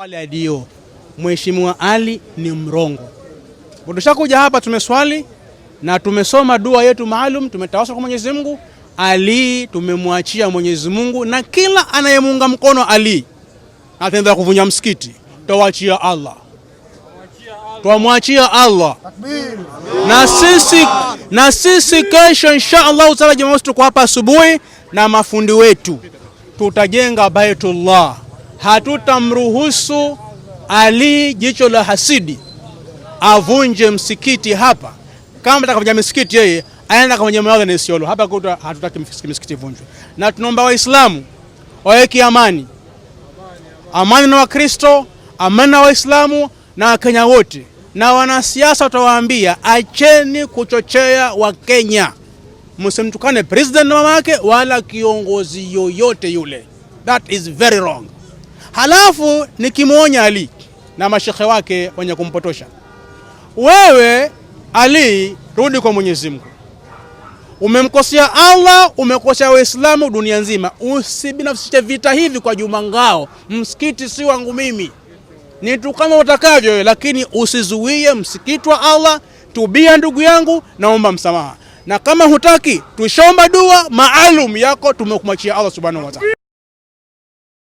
Wale adio Mheshimiwa Ali ni mrongo. Tushakuja hapa tumeswali na tumesoma dua yetu maalum, tumetawassul kwa Mwenyezi Mungu. Ali tumemwachia Mwenyezi Mungu, na kila anayemuunga mkono Ali ataenda kuvunja msikiti, tawachia Allah, twamwachia Allah. Na sisi kesho insha Allahu taala Jumamosi tuko hapa asubuhi na mafundi wetu, tutajenga Baitullah. Hatutamruhusu Ali jicho la hasidi avunje msikiti hapa. Kama atakavunja misikiti yeye aenda kavunja mawadha na Isiolo hapa kwetu, hatutaki misikiti ivunjwe, na tunaomba Waislamu waweke amani, amani na Wakristo, amani na Waislamu na Wakenya wote, na wanasiasa watawaambia acheni kuchochea Wakenya, msimtukane president na mama yake wala kiongozi yoyote yule, that is very wrong. Halafu nikimwonya Ali na mashekhe wake wenye kumpotosha, wewe Ali, rudi kwa Mwenyezi Mungu. Umemkosea Allah, umekosea Waislamu dunia nzima. Usibinafsishe vita hivi kwa Juma Ngao. Msikiti si wangu mimi, nitukana utakavyo wewe, lakini usizuie msikiti wa Allah. Tubia ndugu yangu, naomba msamaha, na kama hutaki, tushaomba dua maalum yako, tumekumwachia Allah subhanahu wa ta'ala.